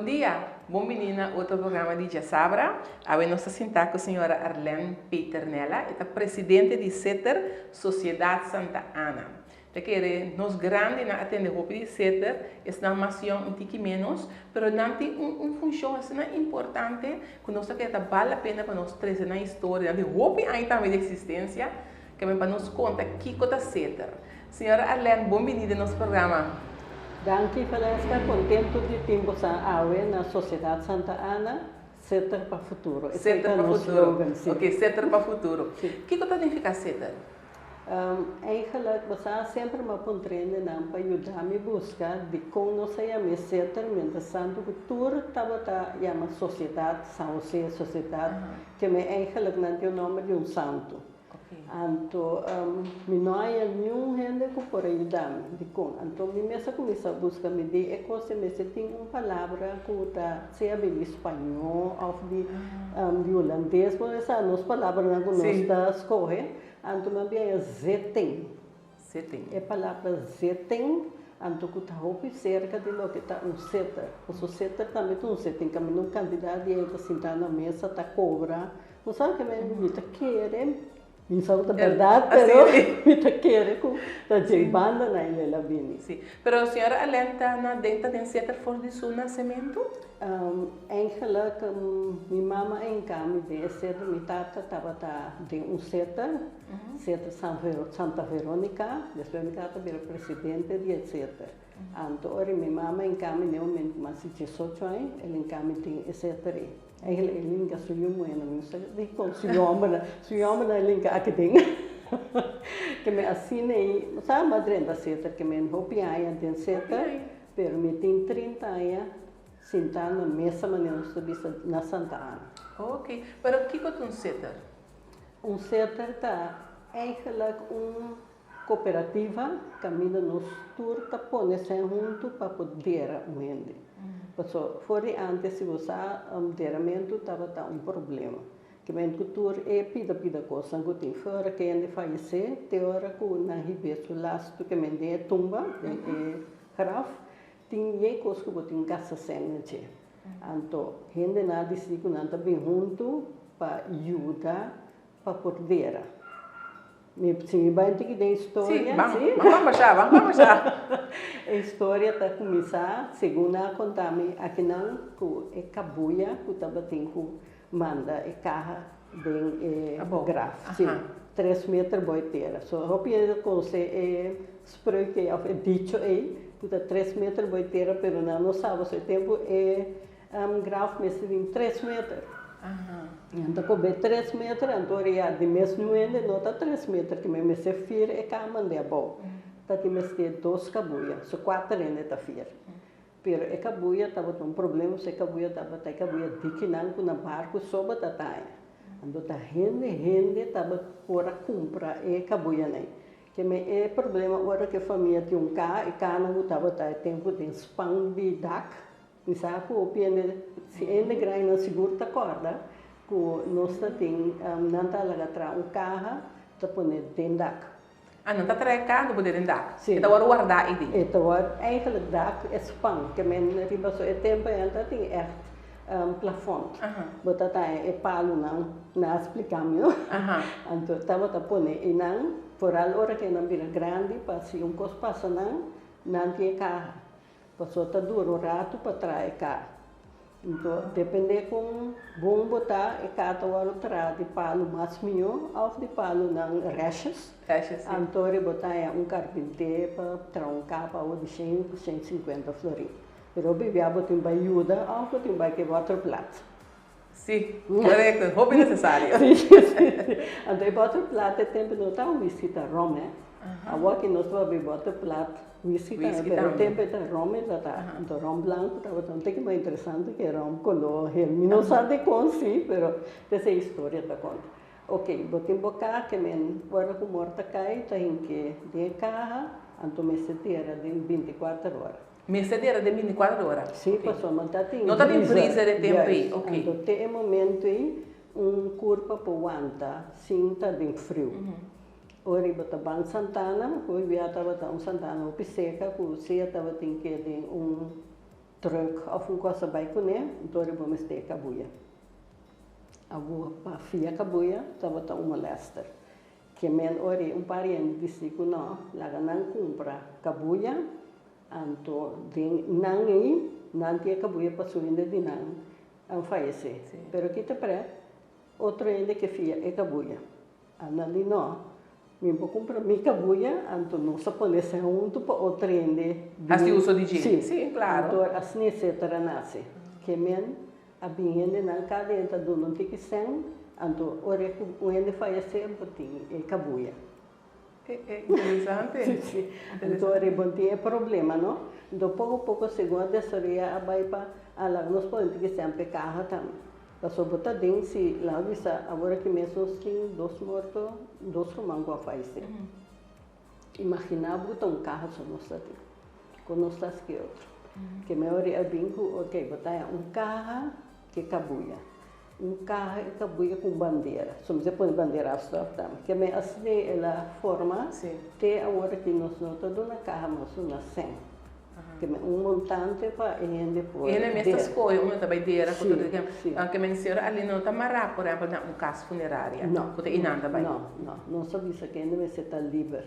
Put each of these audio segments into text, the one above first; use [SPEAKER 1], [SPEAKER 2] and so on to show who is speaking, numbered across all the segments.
[SPEAKER 1] dia, bon bini na otro programa di Djasabra. Awe nos ta sinta ku señora Arlene Peternella, e ta presidente di Seter Sociedad Santa Ana. Ta kere nos grandinan a tende hopi di Seter, esnan mas yòn un tiki ménos, pero nan tin un un funshon asina importante ku nos ta kere ta bal la pena pa nos trese nan historia, nan tin hopi aña tambe di eksistensia, ke men pa nos konta kiko ta Seter. Señora Arlene, bon bini den nos programa.
[SPEAKER 2] Danki Valeska, kontentu di tin bosan awe na Sosiedat Santa Ana, Seter pa futuro. Esei
[SPEAKER 1] ta
[SPEAKER 2] nos slogan, si.
[SPEAKER 1] Ok, Seter pa futuro. Kiko ta nifiká Seter?
[SPEAKER 2] Eigenlijk, bo sa, semper mi a puntrende nan pa yuda mi buska dikon nos a yama e seter, mientras tanto ku tur tabata yama Sosiedat San Jose, Sosiedat, ke mi eigenlijk nan tin un nòmber di un santu. Anto mi no haña niun hende ku por a yuda mi. Dikon? Anto mi mes a kuminsá buska, mi di e kos e mester tin un palabra ku ta sea bin di spañó òf di hulandes, bo sa nos palabranan ku nos ta skohe. Anto nan biaña zeten.
[SPEAKER 1] Zeten.
[SPEAKER 2] E palabra zeten, anto ku ta hopi serka di loke ta un seter. Pasobra seter tambe ta un zeten, kaminda un kantidat di hende ta sintá na mesa ta kobra. Bo sa ke mi ta kere, mi no sa ku ta bèrdat, pero mi ta kere ku ta dje banda nan e la bini.
[SPEAKER 1] Sí. Pero señora Alen ta na den ta den seter for di su nasementu?
[SPEAKER 2] Eigenlijk mi mama a hinca mi den e seter, mi tata tabata den un seter, seter Santa Veronica, despues mi tata bira presidente di e seter. Anto ora mi mama a hinca mi den momento cu mi a haci diesocho aña, el hinca mi den e seter ey. Eigenlijk el hinca su yu muhe, mi no sa dicon su yu hombernan, su yu hombernan el hinca aki den. Ke mi asina ey, bo sa mi a drenta seter, ke mi hopi aña den seter, pero mi tin 30 aña Sintá na mesa manera nos ta bisa na Santa Ana.
[SPEAKER 1] Ok, pero kiko ta un seter?
[SPEAKER 2] Un seter ta eigenlijk un kooperativa kaminda nos tur ta pone sèn huntu pa por dera un hende. Paso for di antes si bo sa deramentu tabata un problema. Kimente ku tur e pida pida kosnan ku tin for ora ku hende fayesé te ora ku nan hib'é su lastu kimente den e tumba den e graf. Tin yei kos ku bo tin gasta sèn na dje. Anto hendenan a disidí ku nan ta bin huntu pa yuda pa por dera. Mi si mi bai un tiki den historia,
[SPEAKER 1] Sí, ban, ban kòmbersá, ban kòmbersá.
[SPEAKER 2] E historia ta kuminsá segun nan a konta mi akinan ku e kabuya ku tabatin ku manda e kaha den e graf. Sí, tres meter boi tera. So hopi hende ta konosé e spreuk ei òf e dicho ei ku ta tres meter boi tera, pero nan no sa pasobra e tempu e graf mester tin tres meter. Nan ta kobe tres meter, anto ora ya di mes niun hende no ta tres meter ke mester fir e kama den abou. Ta tin mester dos kabuya, so kuater hende ta fir. Pero e kabuya tabata un problema, pasobra e kabuya tabata e kabuya dikinan ku na barku so bo ta taña. Anto ta hende hende tabata por a kumpra e kabuyanan. Ke me e problema ora ku e famia tin un ka, e kanan ku tabata e tempu den span di dak. Mi sa ku hopi hende, si hende grandinan sigur ta kòrda ku nos ta tin, nan ta laga traha un kaha ta pone den dak.
[SPEAKER 1] Ah, nan ta trae kando bo den dak.
[SPEAKER 2] Sí.
[SPEAKER 1] E ta wòrdu wardá ei den.
[SPEAKER 2] E ta wòrdu, eigenlijk dak e span, ke men riba so e tempu ei ta tin ègt plafond. Bo ta taña e palunan, nan a splika mi no. Anto tabata pone einan, foral ora ke nan bira grandi pa si un kos pasa nan, nan tin e kaha. Pasobra ta dura un ratu pa traha e kaha. Anto depende kon bon bo ta, e kaha ta wòrdu traha di palu mas mihó òf di palunan rèshes.
[SPEAKER 1] Rèshes, si.
[SPEAKER 2] Anto ora bo ta haña un karpinté pa traha un kaha pa awo di shen ku shen sinkuenta florin. Pero hopi bia bo tin bai yuda òf bo tin bai ke bòterplat.
[SPEAKER 1] Si, korekto, hopi nesesario.
[SPEAKER 2] Si, si, si. Anto e bòterplat e tempu no ta whisky, ta rom, hè. Awor ki nos ta papia bòterplat, whisky tambe, pero e tempu e ta rom e ta ta. Anto rom blanku tabata un tiki mas interesante ke rom koló hel. Mi no sa dikon si, pero esei historia ta konta. Ok, bo tin bo kaha ke men ora ku mor ta kai ta hink'é den e kaha, anto mester tira den binti kuater ora.
[SPEAKER 1] Mester dera den binticuater ora.
[SPEAKER 2] Sí, pasobra no ta tin
[SPEAKER 1] No ta tin freezer e tempu ei, ok.
[SPEAKER 2] Anto te e momento ei un curpa por wanta sin ta den friu. Ora bo ta ban santana, hoy bia tabata un santana hopi seca cu sea tabatin ke den un. Truck of un kos a bai kuné, anto riba mester e kabuya. Awor pa fia kabuya tabata un molèster. Ke men ora un pariente disi ku no, laga nan kumpra kabuya, anto den nan ei nan tin e kabuya pa su hende di nan a fayesé. Pero kita prèt, otro hende ke fia e kabuya. Nan di no, mi por cumpra mi cabuya, anto nos a pone esei hunto pa otro hende
[SPEAKER 1] bin. Haci uso di dje.
[SPEAKER 2] Si.
[SPEAKER 1] Si, claro.
[SPEAKER 2] Anto asina e cetera nace. Ke men a bin hendenan cada hende ta duna un tiki cen, anto ora cu un hende fayece bo tin e cabuya.
[SPEAKER 1] E, e, interesante.
[SPEAKER 2] Si, si. Anto ora bo tin e problema, no? Anto poco poco segun a desaroya a bay pa a laga nos pone un tiki cen pa e caha tambe. Pasobra bo ta den si laga bisa awor aki mes nos tin dos morto, dos ruman ku a fayesé. Imaginá bo ku ta un kaha so nos ta tin, ku nos ta hasi ki otro. Ke mi ora a bin ku ok bo ta haña un kaha ke kabuya, un kaha e kabuya ku un bandera, so mi ta pone bandera afstòf tambe. Ke mi asina el a forma te awor aki nos no ta duna kaha mas duna sèn. Ke men un montante pa e hende por
[SPEAKER 1] E hende mes ta
[SPEAKER 2] dera.
[SPEAKER 1] skohe unda ta bai dera ku
[SPEAKER 2] Sí,
[SPEAKER 1] tur e
[SPEAKER 2] sí.
[SPEAKER 1] Ke men señora Arlene no ta mará por ehempel na un kas funeraria
[SPEAKER 2] No,
[SPEAKER 1] ku ta inan ta bai.
[SPEAKER 2] no, no. Nos a bisa ku e hende mester ta liber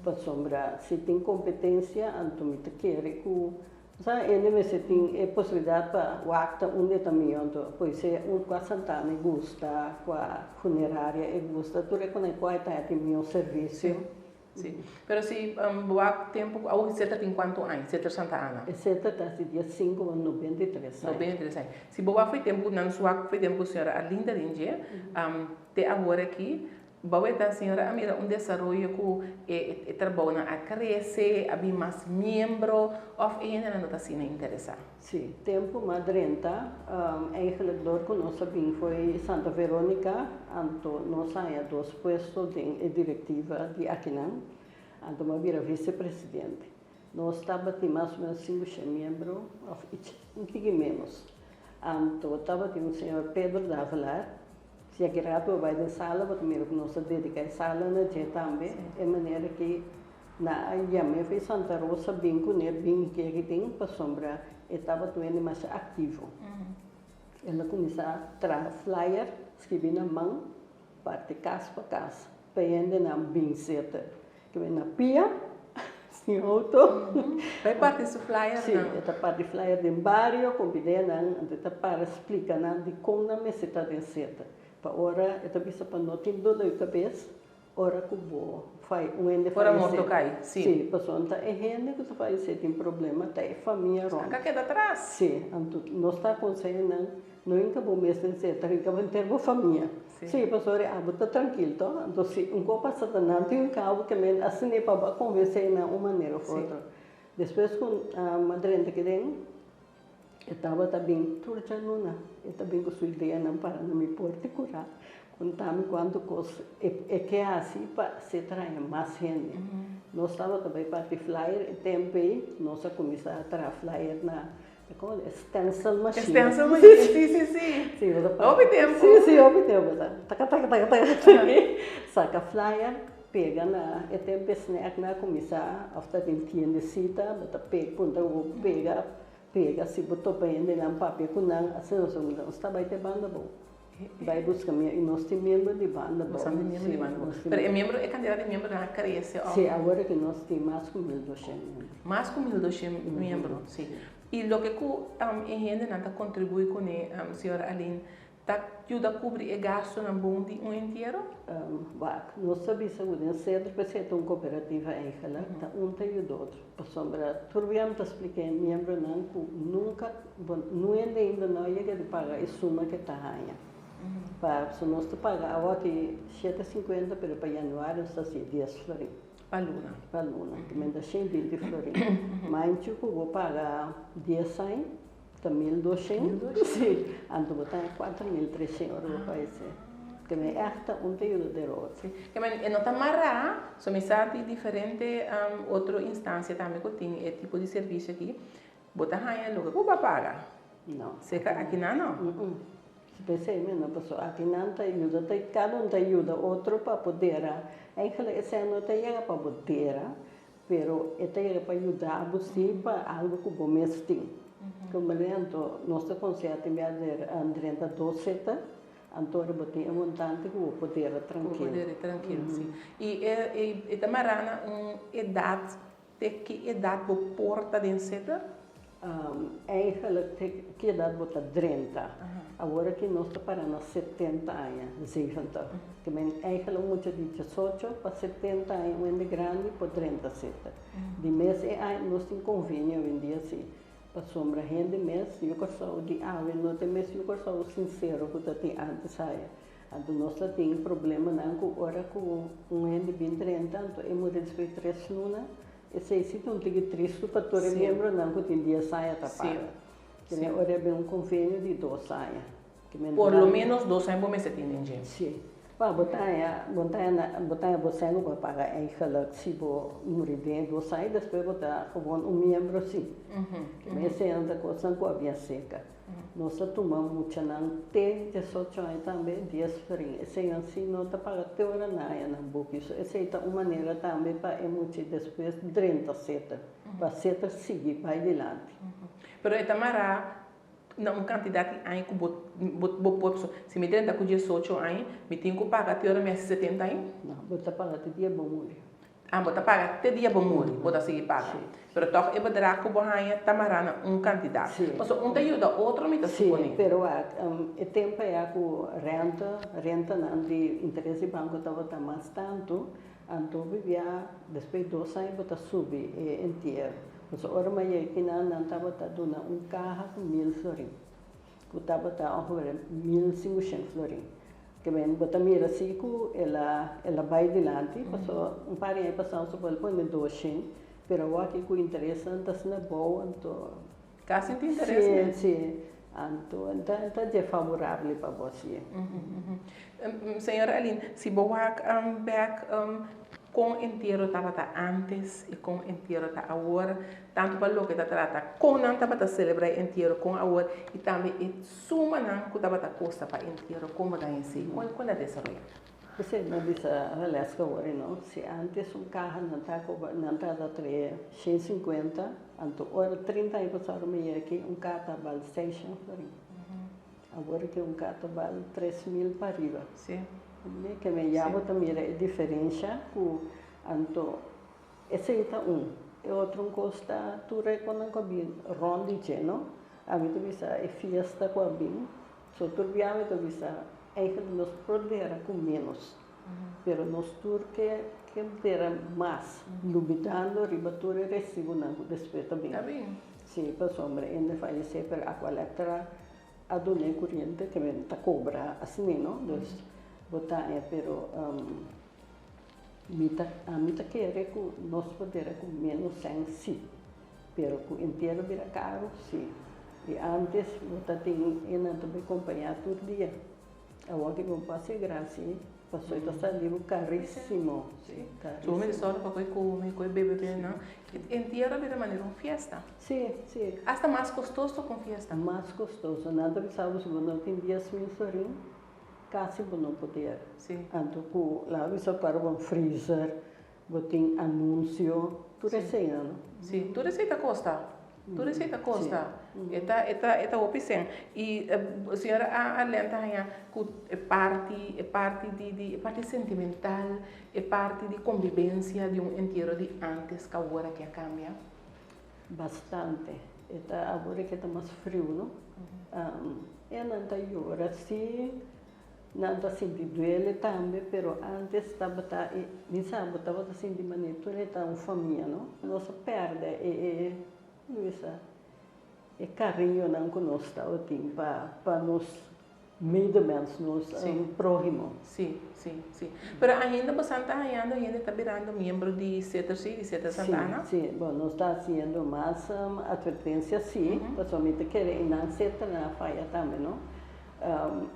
[SPEAKER 2] pasobra si tin kompetensia anto mi ta kere ku sa e hende mester tin e posibilidat pa wak ta unda e ta mihó anto por esei un kua Santana e gusta, kua funeraria e gusta tur e kona kua e ta tin mihó servisio.
[SPEAKER 1] Sí. Pero si bo wak tempu ku awor Seter tin kuantu aña? Seter Santa Ana.
[SPEAKER 2] E Seter ta hasi dia sinku bo 93 aña.
[SPEAKER 1] 93 aña. Si bo wak fo'i tempu ku nan swak fo'i tempu ku señora Arlinda den dje, te awor aki, bo weta señora a mira un desaroyo ku e e trabounan a krese, a bin mas miembro òf e hendenan no ta asina interesá?
[SPEAKER 2] Sí, tempu m'a drenta, eigenlijk dor ku nos a bin fo'i Santa Veronica, anto nos a haña dos puesto den e direktiva di akinan, anto m'a bira visepresidente. Nos tabatin mas o menos sinku shen miembro òf ichi un tiki ménos. Anto tabatin un señor Pedro Davelaar, si aki rato bo bai den sala bo ta mira ku nos a dediká e sala na dje tambe, e manera ki Na a yam'é fo'i Santa Rosa bin kuné bin ke aki tin pasobra e tabata un hende masha aktivo. El a kuminsá traha flyer, skibí na man, parti kas pa kas pa e hendenan bin sete. Ke men na pia, sin outo.
[SPEAKER 1] Bai parti su flyernan.
[SPEAKER 2] Sí, e ta parti flyer den bario, kombid'é nan, anto e ta para splika nan dikon nan mester ta den sete. Pa ora e ta bisa pa no tin dolor di kabes, Ora ku bo fai un hende
[SPEAKER 1] Ora
[SPEAKER 2] falesé.
[SPEAKER 1] morto kai, si.
[SPEAKER 2] Si, pasobra ta e hende ku ta falesé tin problema, ta e famia rònt.
[SPEAKER 1] Nan ka keda atras.
[SPEAKER 2] Si, anto nos ta akonseha nan, no hinka bo mes den seta, hinka bo henter bo famia. Si, pasobra abo ta trankil to, anto si un kos pasa ta nan tin un kabo ke men asina pa bo a konvensé nan un manera òf otro. Despues ku a drenta kiden. E tabata bin tur djaluna, e ta bin ku su ideanan para na mi porta i kurá, konta mi kuantu kos e ke hasi pa se traha mas hende. Nos tabata bai parti flyer e tempu ei, nos a kuminsá traha flyer na, komo e stencil machine.
[SPEAKER 1] Stencil machine, si, si, si.
[SPEAKER 2] Si, nos a parti.
[SPEAKER 1] Hopi tempu.
[SPEAKER 2] Si, si, hopi tempu. Taka, taka, taka, taka, saka flyer, pega na e tempu e snack nan a kuminsá òf ta den tiendesita, bo ta pega, puntra bo pega. Pega si bo topa hendenan papia ku nan asina nos ta nos ta bai te banda bou bai buska miembro i nos tin miembro di banda bou.
[SPEAKER 1] Nos tin miembro di banda bou pero e miembro e kantidat di miembronan a krese òf?
[SPEAKER 2] Si awor aki nos tin mas ku 1200 miembro.
[SPEAKER 1] Mas ku 1200 miembro si i loke ku e hendenan ta kontribuí kuné señora Aline Ta yuda kubri e gastunan bon di un entiero?
[SPEAKER 2] Wak, nos ta bisa ku den Cedro p'esei ta un kooperativa eigenlijk, ta un ta yuda otro. Pasobra tur bia mi ta splika e miembronan ku nunka, bo no hende ainda no a yega di paga e suma ke ta haña. Pa, so nos ta paga awor aki 7,50 pero pa januari nos ta hasi 10 florin.
[SPEAKER 1] Pa luna.
[SPEAKER 2] Pa luna, ku men ta 120 florin. Manchu ku bo paga 10 aña, ta 1200. Si, anto bo ta 4300 ora bo falesé. Ke men ègt ta un ta yuda den otro.
[SPEAKER 1] Si. Ke men e no ta mará, so mi sa di diferente otro instansia tambe ku tin e tipo di servisio aki, bo ta haña loke ku bo a paga.
[SPEAKER 2] No.
[SPEAKER 1] Seka akinan no.
[SPEAKER 2] P'esei mi no pasobra akinan ta yuda, ta kada un ta yuda otro pa por dera. Eigenlijk esei no ta yega pa bo dera, pero e ta yega pa yuda bo si pa algu ku bo mes tin. Como anto nos ta conseha tin bia drenta dos seter, anto ora bo tin e montante cu bo por dera
[SPEAKER 1] trankil. Bo por dera trankil, si. Y e ta mara na un edad, te ki edad bo por ta den seter?
[SPEAKER 2] Eigenlijk te ki edad bo ta drenta. Awor aki nos ta para na 70 aña, 70. Ke men eigenlijk un mucha di 18 pa 70 aña, un hende grandi por drenta seter. Di mes e aña nos tin convenio awendia si, pasobra hende mes yu Kòrsou di awe no ta e mes yu Kòrsou sinsero ku ta tin antes aya. Anto nos ta tin problemanan ku ora ku un hende bin drenta anto e muri despues di tres luna. Esei si ta un tiki tristu pa tur e miembronan ku tin 10 aña ta paga. Kende ora e bin un konvenio di 2 aña.
[SPEAKER 1] Por lo menos 2 aña bo mester tin den dje.
[SPEAKER 2] Si. Pa bo ta haña, bo ta haña, bo ta haña bo sèn ku bo a paga eigenlijk si bo muri den e 2 aña despues bo ta gewoon un miembro si. Kende eseinan ta kosnan ku a bien seka. Nos ta tuma muchanan te 18 aña tambe 10 florin. Eseinan si no ta paga te ora nan haña nan buki. So esei ta un manera tambe pa e mucha despues drenta seter, pa seter sigui bai dilanti.
[SPEAKER 1] Pero e ta mará na un kantidat di aña ku bo bo por, si mi drenta ku 18 aña, mi tin ku paga te ora mi hasi 70 aña?
[SPEAKER 2] No, bo ta paga te dia bo muri.
[SPEAKER 1] Ah, bo ta paga te dia bo muri, bo ta sigui paga. Pero tòg e bedrag ku bo haña ta mará na un kantidat. Pasobra un ta yuda otro, mi ta suponé.
[SPEAKER 2] Sí, pero wak, e tempu ayá ku renta, rentanan di interes di banko tabata mas tantu, anto bibia despues di 2 aña bo ta subi e entiero. Pasobra ora mi a yega kinan nan tabata duna un kaha ku 1000 florin, ku tabata ongeveer 1500 florin. Ke men bo ta mira si ku el a el a bai dilanti, pasobra un par di aña pasá nos a pone pone 200, pero awor aki ku interesnan ta asina bou anto.
[SPEAKER 1] Kasi tin interes
[SPEAKER 2] mes. Si, si. Anto ta ta dje favorable pa bo si.
[SPEAKER 1] Señora Aline, si bo wak bek kon entiero tabata antes i kon entiero ta awor, tantu pa loke ta trata kon nan tabata selebrá e entiero kon awor i tambe e sumanan ku tabata kosta pa entiero kon bo ta hesei, kon kon a desaroyá?
[SPEAKER 2] Esei no bisa Valeska awor no, si antes un kaha nan ta koba nan ta da trae 150, anto ora 30 aña pasado mi yega aki un kaha ta bal 600 florin. Awor aki un kaha ta bal 3000 pa riba. Ke men ya bo ta mira e diferensha ku anto esei ta un. E otro un kos ta tur e konan ku a bin rònt di dje no. Ami ta bisa e fiesta ku a bin, so tur bia mi ta bisa eigenlijk nos por dera ku ménos, pero nos tur ke ke dera mas, lubidando riba tur e resibunan ku despues ta bin. Si, pasobra hende fayesé pero Aqualectra a duna e kuriente ke men ta kobra asina no, dus bo ta haña pero mi ta ami ta kere ku nos por dera ku ménos sèn si, pero ku entiero bira karu si, i antes bo ta tin e nan ta bai kompañá tur dia, awor ki bo por hasi grasi pasobra e ta sali bo karísimo, si
[SPEAKER 1] karísimo. Su mi ta sòru pa ku e kome, ku e bebe bebe nan, entiero a bira manera un fiesta.
[SPEAKER 2] Si, si.
[SPEAKER 1] Asta mas kostoso ku un fiesta.
[SPEAKER 2] Mas kostoso. Nan ta bisa bo si bo no tin 10,000 florin, kasi bo no por dera.
[SPEAKER 1] Si.
[SPEAKER 2] Anto ku laga bisa ku ora bo freezer, bo tin anunsio, tur eseinan no.
[SPEAKER 1] Si, tur esei ta kosta. Tur esei ta kosta. E ta, e ta, e ta hopi sen. I señora Arlene ta haña ku e parti, e parti di, di, e parti sentimental, e parti di kombibensia di un entiero di antes ku awor aki a kambia?
[SPEAKER 2] Bastante. E ta awor ke ta mas friu no. E nan ta yora si, nan ta sinti duele tambe, pero antes tabata e mi sa bo tabata sinti manera tur e ta un famia no. Nos a perde e e mi bisa e kariñonan ku nos tabatin pa pa nos medemens, nos próhimo.
[SPEAKER 1] Sí, sí, sí. Pero ainda bosan ta hañando hende ta birando miembro di CTC, di CT Santa Ana?
[SPEAKER 2] Sí, sí. Bon, nos ta haciendo mas advertencia, sí, pasobra mi ta kere e nan CT nan a faya tambe, no?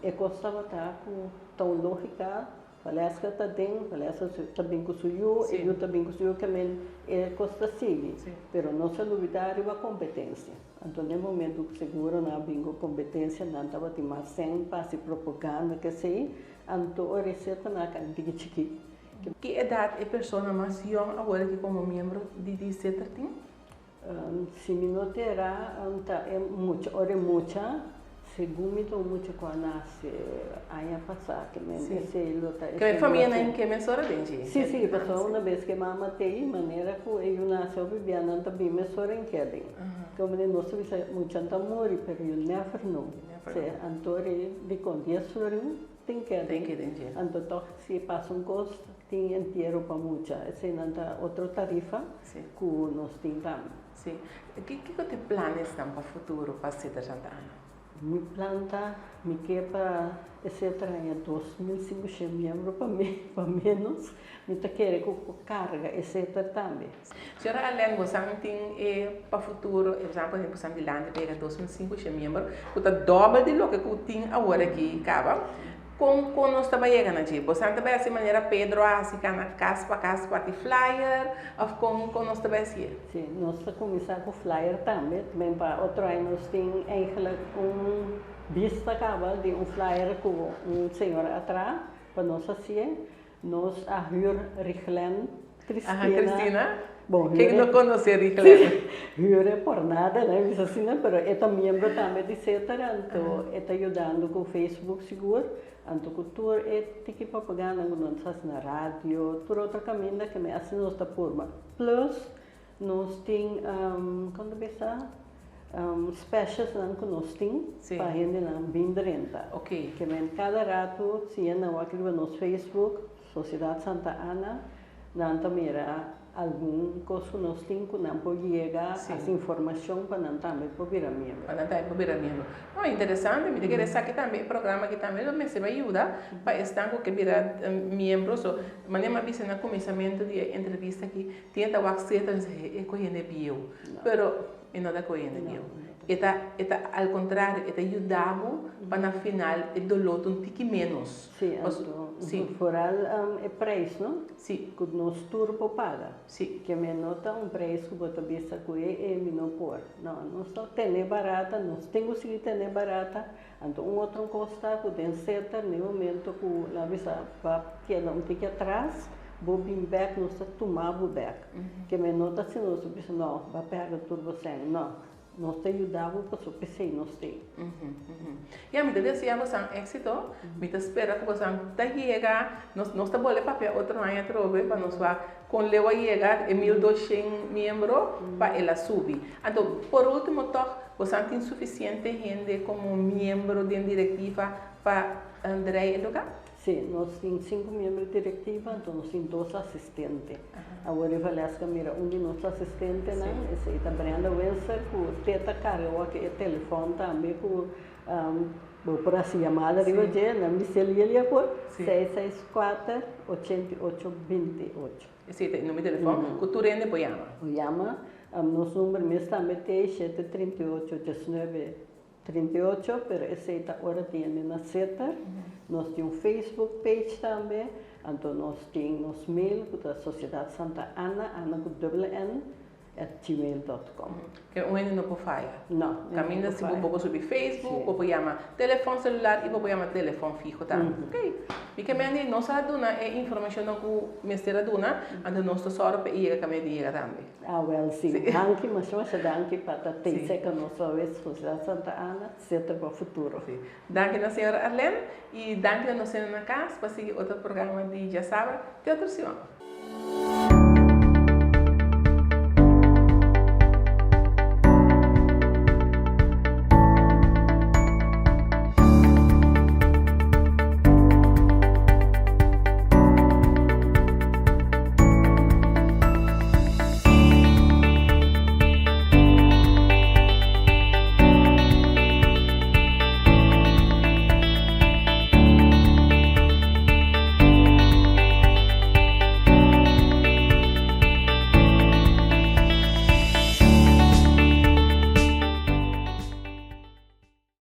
[SPEAKER 2] E cos tabata cu ta un logica. Valeska ta den, Valeska ta bin ku su yu, e yu ta bin ku su yu, ke men e kos ta sigui. Pero no sa lubidá riba kompetensia. Anto den momentu ku seguronan a bin ku kompetensia, nan tabatin mas sèn pa hasi propaganda kesei, anto e resetanan a kai un tiki chikí.
[SPEAKER 1] Ki edat e persona mas yòn awor aki komo miembro di di Seter tin?
[SPEAKER 2] Si mi no ta era, ta e mucha, ora e mucha, segun mi ta un mucha ku a nase aña pasá, ke men esei lo ta
[SPEAKER 1] e. Ke famia nan ke mesora den dje?
[SPEAKER 2] Si, si, pasobra una bes ku e mama t'ei, manera ku e yu nase hopi bia nan ta bin mesora en keden. Komo di nos ta bisa mucha ta muri, pero you never know. Si, anto ri dikon dies florin tin keden. Anto tòg si pasa un kos tin entiero pa mucha, eseinan ta otro tarifa. Ku nos tin tambe.
[SPEAKER 1] Sí. Kiko ta e planesnan pa futuro pa Cedar Santa Ana?
[SPEAKER 2] Mi plan ta, mi ke pa e Cedar haña 2500 miembro pa pa menos. Mi ta kere ku por karga e Cedar tambe.
[SPEAKER 1] Señora Arlene, bosan tin e pa futuro, e bosan por ehemplo bosan dilanti pa yega 2500 miembro, ku ta dòbel di loke ku tin awor aki kaba. Kon kon nos ta bai yega na dje? Bosan ta bai hasi manera Pedro a hasi kana kas pa kas parti flyer òf kon kon nos ta bai hasié?
[SPEAKER 2] Sí, nos ta kuminsá ku flyer tambe. Tambe pa otro aña nos tin eigenlijk un bista kaba di un flyer ku un señora a traha pa nos hasié. Nos a hür Riglen
[SPEAKER 1] Cristina. Aha, Cristina. Bon, Ken no conoce Riglen?
[SPEAKER 2] Hür e por nada, no bisa asina, pero e ta miembro tambe di Setar, anto e ta yudando cu Facebook sigur, anto cu tur e tiki propaganda cu nos ta haci na radio, tur otro caminda ke me asina nos ta purba. Plus, nos tin, con ta bisa, specials nan cu nos tin pa hendenan bin drenta. Ke men cada rato si nan wak riba nos Facebook, Sociedad Santa Ana, nan ta mira algun cos cu nos tin cu nan por yega as informacion pa nan tambe por bira miembro.
[SPEAKER 1] Pa nan tambe por bira miembro. No, interesante. Mi ta kere esaki tambe, e programa aki tambe lo mester bay yuda pa esnan cu ke bira miembro. So, manera mi a bisa na cuminsamentu di e entrevista aki, tin e ta wak seta y bisa e coge hende bieu. Pero e no ta coge hende bieu. E ta, e ta al contrario, e ta yuda bo pa na final e dolor ta un tiki menos.
[SPEAKER 2] Sí, anto vooral e prijs, no?
[SPEAKER 1] Sí.
[SPEAKER 2] Ku nos tur por paga.
[SPEAKER 1] Sí.
[SPEAKER 2] Ke men no ta un prijs ku bo ta bisa ku e e mi no por. No, nos ta tene barata, nos tin ku sigui tene barata. Anto un otro kos ta ku den seter na e momento ku nan a bisa bo keda un tiki atras, bo bin bek, nos ta tuma bo bek. Ke men no ta asina nos ta bisa no, bo a pèrdè tur bo sèn. No. Nos ta yuda bo pasobra p'esei nos t'ei.
[SPEAKER 1] Ya, mi ta desea bosan éxito. Mi ta spera ku bosan ta yega. Nos nos ta bolbe papia otro aña atrobe pa nos wak kon leu a yega e 1200 miembro pa el a subi. Anto, por último tòg, bosan tin sufisiente hende komo miembro den direktiva pa drei e lugá?
[SPEAKER 2] Sí, nos tin sinku miembro di direktiva, anto nos tin dos asistente. Awor e Valeska mira un di nos asistentenan, esei ta Brenda Windsor, ku te ta karga wak e telefòn tambe ku bo por hasi yamada riba dje, nan bis'é Lilia por, 664 88 28.
[SPEAKER 1] Esei ta e number di telefòn ku tur hende por yama.
[SPEAKER 2] Por yama, nos number mes tambe t'e 738 19 38, pero esei ta ora tin hende na Setar. Nos tin un Facebook page tambe, anto nos tin nos mail ku ta Sociedad Santa Ana, Ana ku dubbele N, at gmail dot com.
[SPEAKER 1] Ke un hende no por faya.
[SPEAKER 2] No,
[SPEAKER 1] no Kaminda
[SPEAKER 2] por
[SPEAKER 1] si bo
[SPEAKER 2] faya.
[SPEAKER 1] bo por subi Facebook, bo por yama telefòn selular i bo por yama telefòn fiho tambe. Ok. Mi ke mende nos a duna e informashonnan ku mester a duna, anto nos ta sòru pa e yega kaminda di yega tambe.
[SPEAKER 2] Ah wel si. Danki masha masha danki pa ta tei seka nos awe Sociedad Santa Ana etcetera pa futuro.
[SPEAKER 1] Si. Danki na señora Arlene y danki na nos hende na cas pa sigui otro programa di Djasabra te otro siman.